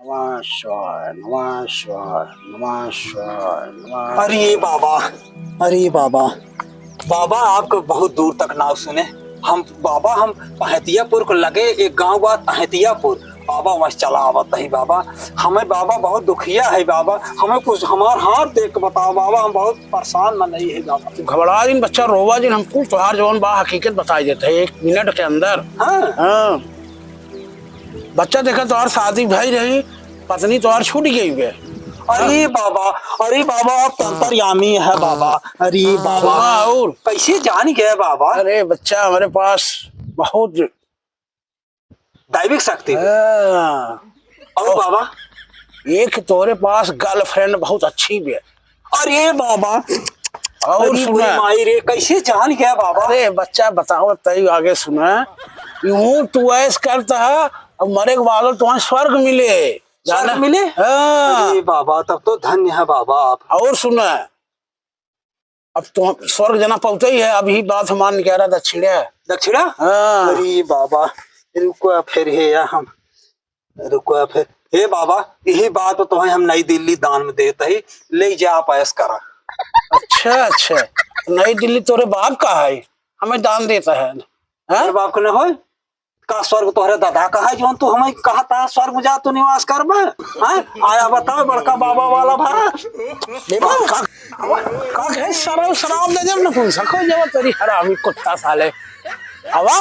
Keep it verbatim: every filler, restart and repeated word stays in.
नमः शिवाय, नमः शिवाय, नमः शिवाय, नमः अरे बाबा, अरे बाबा, बाबा आपको बहुत दूर तक नाव सुने। हम बाबा, हम पहतियापुर को लगे एक गांव बा तहतियापुर। बाबा वहाँ चला आवत ही बाबा। हमें बाबा बहुत दुखिया है बाबा, हमें कुछ हमार हाथ देख के बताओ बाबा, हम बहुत परेशान में नहीं है बाबा। तू घबरा जिन बच्चा, रोवा जिन, हम कुल तोहार जवन बा हकीकत बताई देते हैं एक मिनट के अंदर। हाँ। हाँ। बच्चा देखा, तोहार शादी भई रही, पत्नी तोहार छूट गई बे। अरे बाबा, अरे बाबा, आप तो अंतर्यामी है बाबा। अरे बाबा, सुना और? कैसे जान गए बाबा? अरे बच्चा, हमारे पास बहुत दैविक शक्ति बे। हाँ। और बाबा? एक तोरे पास गर्लफ्रेंड बहुत अच्छी बे। अरे बाबा, और अरे सुना। माई रे, कैसे जान गया बाबा? अरे बच्चा, बताओ तई आगे सुना। यूं तू ऐश करता है, अब मरे के बाद तुम्हें स्वर्ग मिले। स्वर्ग जाना? मिले? हाँ। अरे बाबा, तब तो धन्य है बाबा आप। और सुना, अब तो स्वर्ग जाना पहुंचा ही है, अभी बात हमार निकल रहा दक्षिणा। दक्षिणा? हाँ। अरे बाबा, रुको फिर, हे या हम, रुको फिर। हे बाबा, यही बात तो तुम्हें हम नई दिल्ली दान में देते ही, ले जा आप ऐश करा। अच्छा, अच्छा, नई दिल्ली तोरे बाप का है, हमें दान देता है, हाँ? अरे बाप को न होए, का स्वर्ग तोहरे दादा का है, जौन तू हमें कहा था स्वर्ग में जा तू निवास करबे? हाँ? आया बताओ बड़का बाबा वाला भा। ले बा, का, का है सरव शराब दे देब न कुल सको जब तेरी हरामी कुत्ता साले। आवा?